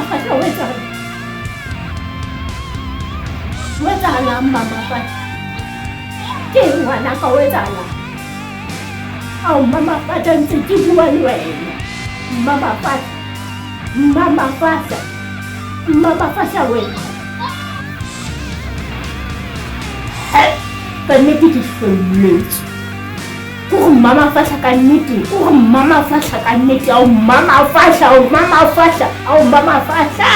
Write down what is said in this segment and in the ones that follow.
Mama Fahla o etsahala? O etsahalang Mama Fahla? Ke eng ngwanaka o etsahalang? Ao Mama Fahla ntse ke bua le wena. Mama Fahla. Mama Fahla. Mama Fahla wena. Ka nnete ke hlolletswe. Ke gore mmamafahla ka nnete, ke gore mmamafahla ka nnete, ao mmamafahla, ao mmamafahla, ao mmamafahla.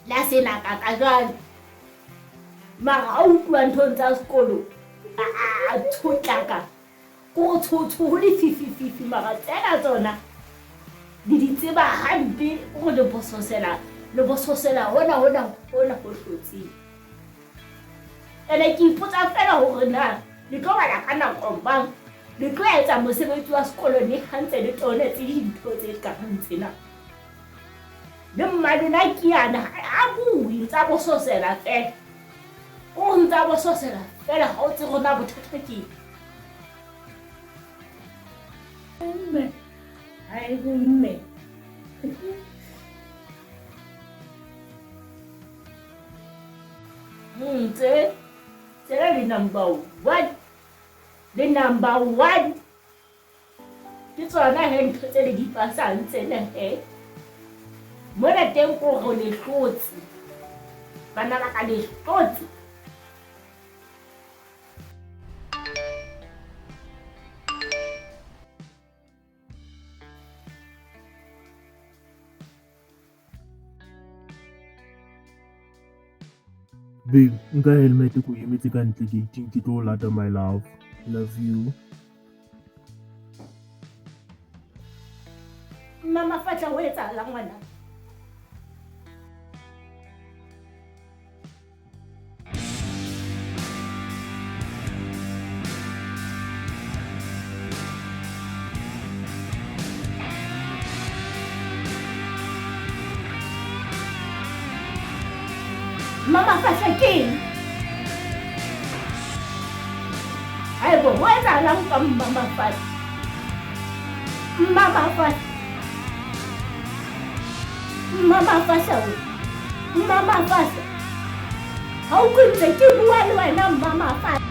La sena ka ka jwale mara a utlwa nthong tsa sekolo a tshotlaka ko tshotsho ho lefifififi mara tsena tsona le di tseba hampe go le bososela le bososela hona hona hona ho hlotseng. Ene ke ipotsa fela hore na le tlo bala ka nako mang, le tlo etsa mosebetsi wa sekolo ne ha ntse le tonetse dintho tse kareng tsena. Le mmalona ke yana ha bue ntsa bososela fela. O ntsa bososela fela ha o tsebe na bothata ke eng. Mme, haebo mme. Tse tsela le number one le number one ke tsona he ntho tse le di pasang tsena he mona teng ko go le hlotse bana ba ka le hlotse. Babe, nka helmet ko emetse ka ntle gating ke tlo lata my love. Love you. Mama Fatla o etsahala ngwana? Mmamafahla ke eng? Haebo, ho etsahalang ka Mmamafahla? Mmamafahla. Mmamafahla we. Mmamafahla. Ha o utlwe ntse ke bua le wena Mmamafahla.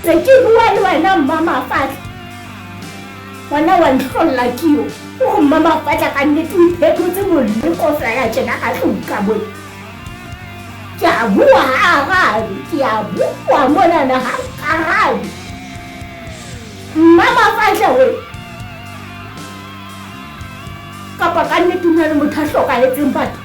Se ke bua le wena Mmamafatla. Ngwana wa ntlholla ke yo. O go Mmamafatla ka nnete o iphetotse moleko fela tjena ka tlung ka mona. Ke a bua ha arabe, ke a bua monana ha arabe. Mmamafatla we. Kapa ka nnete o na le motho a hlokahetseng batho.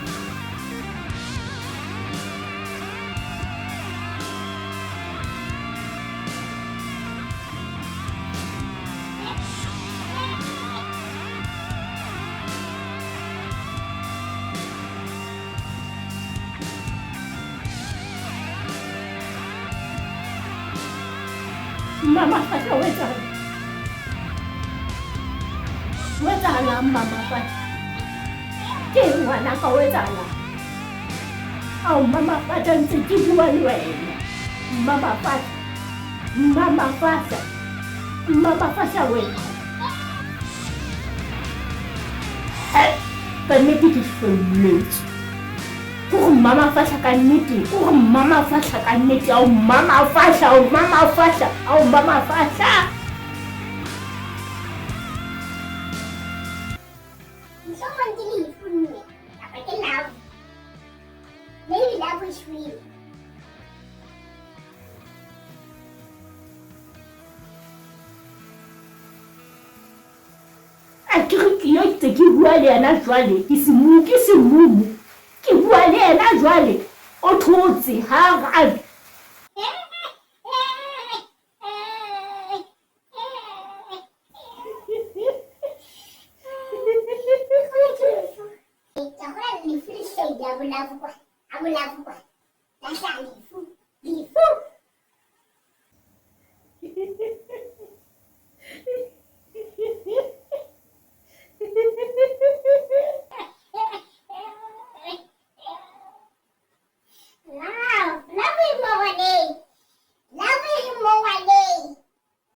Mmamafahla o etsang? O etsahalang Mmamafahla? Ke eng ngwanaka o etsahalang? Ao Mmamafahla ntse ke bua le wena. Mmamafahla. Mmamafahla. Mmamafahla wena. He, ka nnete ke hlolletswe. Ke gore Mmamafahla ka nnete, ke gore Mmamafahla ka nnete, ao Mmamafahla, ao Mmamafahla, ao Mmamafahla. Mohlomong ke lefu mme kapa ke love. Maybe love is real. A ke re ke yo ntse ke bua le yena jwale, ke semumu, ke semumu. Ke bua le yena jwale, o thotse, ha a arabe. Ke a gola lefu le hlahile a bolavo kwa, a bolavo kwa. Lahlane.